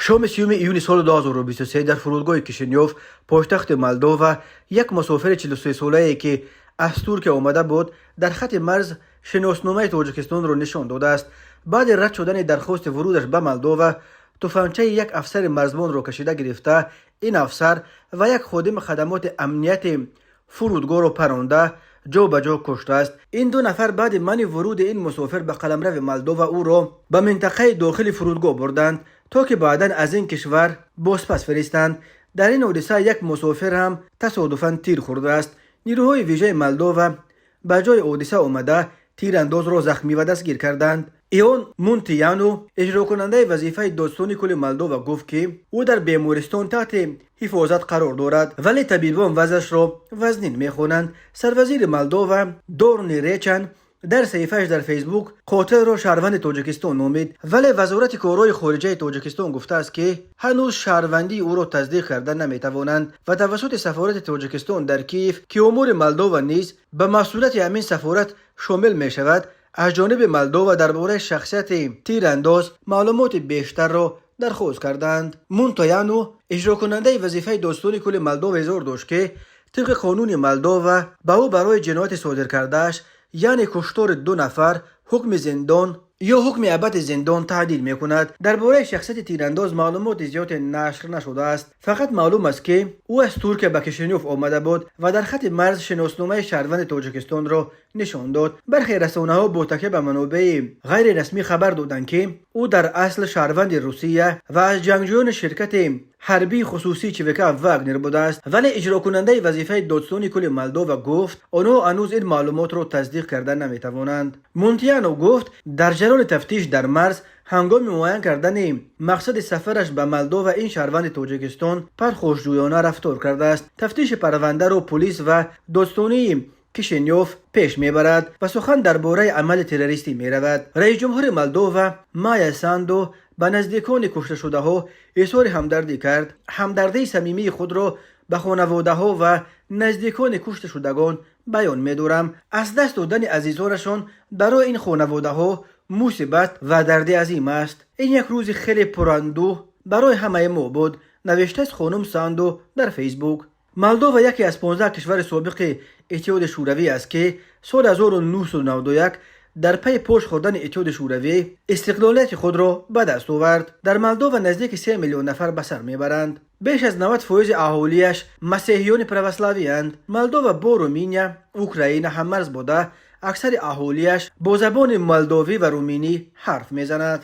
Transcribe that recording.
Шоми 30 июни соли 2023 дар фурудгоҳи Кишинёв, пойтахти Молдова, як мусофири 43-солае, ки аз Туркия омада буд, дар хати марз шиносномаи Тоҷикистонро нишон додааст. Баъди рад шудани дархости вурудаш ба Молдова, туфанчаи як афсари марзбонро кашида гирифта, ин афсар ва як ходими хадамоти амнияти фурудгоҳро паронда, ҷо ба ҷо куштааст. Ин ду нафар баъди манъи вуруди ин мусофир ба қаламрави Молдова ӯро ба минтақаи дохили фурудгоҳ бурданд, то ки баъдан аз ин кишвар бозпас фиристанд. Дар ин ҳодиса як мусофир ҳам тасодуфан тир хӯрдааст. Нирӯҳои вижаи Молдова ба ҷои ҳодиса омада, тирандозро захмӣ ва дастгир карданд. Ион Мунтияну, иҷрокунандаи вазифаи додситони кулли Молдова, гуфт, ки ӯ дар бемористон таҳти ҳифозат қарор дорад, вале табибон вазъашро вазнин мехонанд. Сарвазири Молдова Дорни Речан дар саҳифааш дар Фейсбук қотилро шаҳрванди Тоҷикистон номид, вале Вазорати корҳои хориҷаи Тоҷикистон гуфтааст, ки ҳанӯз шаҳрвандии ӯро тасдиқ карда наметавонанд ва тавассути сафорати Тоҷикистон дар Киев, ки умури Молдова низ ба масъулияти ҳамин сафорат шомил мешавад, аз ҷониби Молдова дар бораи шахсияти тирандоз маълумоти бештарро дархост карданд. Мунтояну, иҷрокунандаи вазифаи додситони кулли Молдова, изҳор дошт, ки тибқи қонуни Молдова ба ӯ барои ҷинояти содир кардааш, яъне куштори ду нафар, ҳукми зиндон ё ҳукми абади зиндон таҳдид мекунад. Дар бораи шахсияти тирандоз маълумоти зиёде нашр нашудааст. Фақат маълум аст, ки ӯ аз Туркия ба Кишинёв омада буд ва дар хати марз шиносномаи шаҳрванди Тоҷикистонро нишон дод. Бархе расонаҳо бо такя ба манобеи ғайрирасмӣ хабар доданд, ки ӯ дар асл шаҳрванди Русия ва аз ҷангҷӯёни ширкати ҳарбии хусусии ЧВК «Вагнер» будааст, вале иҷрокунандаи вазифаи додситони кулли Молдова гуфт, онҳо ҳанӯз ин маълумотро тасдиқ карда наметавонанд. Мунтияно гуфт, дар ҷараёни тафтиш дар марз, ҳангоми муайян кардани мақсади сафараш ба Молдова, ин шаҳрванди Тоҷикистон пархошҷӯёна рафтор кардааст. Тафтиши парвандаро пулис ва додситонии Кишинёв пеш мебарад ва сухан дар бораи амали террористӣ меравад. Раисҷумҳури Молдова Майя Санду ба наздикони кушташудаҳо изҳори ҳамдардӣ кард. «Ҳамдардии самимии худро ба хонаводаҳо ва наздикони кушташудагон баён медорам. Аз даст додани азизонашон барои ин хонаводаҳо мусибат ва дарди азим аст. Ин як рӯзи хеле пурандӯҳ барои ҳамаи мо буд», навиштааст хонум Санду дар Фейсбук. Молдова яке аз 15 кишвари собиқи Иттиҳоди Шӯравӣ аст, ки соли 1991 дар пайи пош хӯрдани Иттиҳоди Шӯравӣ истиқлолияти худро ба даст овард. Дар Молдова наздики 3 миллион нафар ба сар мебаранд. Беш аз 90 фоизи аҳолиаш масеҳиёни православиянд. Молдова бо Руминия, Украина ҳаммарз буда, аксари аҳолиаш бо забони молдовӣ ва руминӣ ҳарф мезанад.